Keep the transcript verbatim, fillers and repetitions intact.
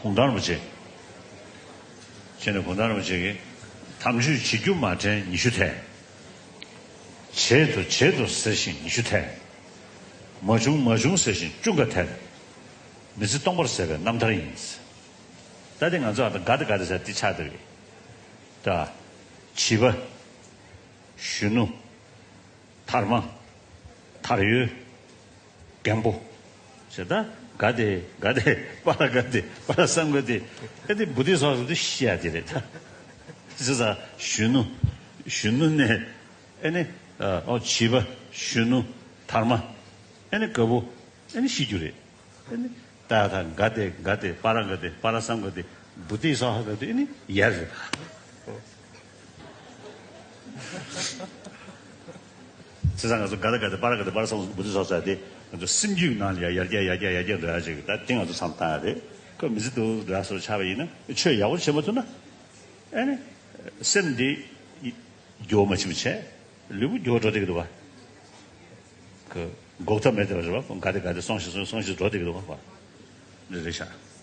གུང་ཐང་རིན་པོ་ཆེ། བྱས་ནས་གུང་ཐང་རིན་པོ་ཆེ་གིས། དམ་ཆོས་བྱེད་རྒྱུ་མ་དྲན་ཉི་ཤུ་ཐལ། བྱེད་དོ་བྱེད་དོ་ཟེར་ཞིང་ཉི་ཤུ་ཐལ། མ་བྱུང་མ་བྱུང་ཟེར་ཞིང་བཅུ་འགའ་ཐལ། མི་ཚེ་སྟོང་པར་ཟད་པའི་རྣམ་ཐར་ཡིན། ད་དེ་ང་ཚོ་ཨ་ད་ག་དེ་ག་དེ་ཟེར་དེ་ཆགས་འདུག་གི། ད། བྱིས་པ། གཞོན་ནུ། དར་མ། དར་ཡོལ། རྒན་པོ། ཞེས་ད། ག་དེ་ག་དེ་པ་ར་ག་དེ་པ་ར་སམ་ག་དེ། ཨེ་དེ་བུ་དེ་སོགས་སུ་དེ་ཤི་ཡ་དེ་རེད་ད། ཞེས་ད་གཞོན་ནུ། གཞོན་ནུ་ནས། ཨེ་ནི། ཨོ་བྱིས་པ། གཞོན་ནུ། དར་མ། ཨེ་ནི་རྒད་པོ། ཨེ་ནི་ཤི་རྒྱུ་རེད། ཨེ་ནི། ད་ད་ག་དེ་ག་དེ་པ་ར་ག་དེ་པ་ར་སམ་ག་དེ། བུ་དེ་སོགས་ཧ་ག་དེ་ཨེ་ནི་ཡར་རེད། བྱས་ཙང་ང་ཚོ་ག་ད་ག་ད་པ་ར་ག་ད་པ་ར་སམ་བུ་དེ་སོགས་ཟེར་དེ། ང་ཚོ་སེམས་རྒྱུད་ནང་ལ་ཡར་ཡར་རྒྱས་ཡར་རྒྱས་ཡར་རྒྱས་འགྲོ་ཡ་ཅིག་ད་དེ་ང་ཚོ་བསམ་བཏང་ཡ་རེད། ཁོ་མི་ཚེ་འདུག་འགྲོ་ཡ་སོགས་ཆགས་པ་ཡིན་ན་ཆོས་ཡག་པོ་བྱེད་མ་ཐུབ་ན། ཨེ་ནི། སེམས་འདི། འགྱུར་བ་མ་ཕྱིན་པ་བྱས། ལུས་པོ་འགྱུར་བ་འགྲོ་བསྡད་ཀྱི་འདུག་བ། ཁོ་འགོག་ཐབས་མེད་བསྡད་པ་རེད་བ། ག་དེ་ག་དེ་སོང་ཞིག་སོང་སོང་ཞིག་འགྲོ་བསྡད་ཀྱི་འདུག་བ། འདི་རེད་ཤག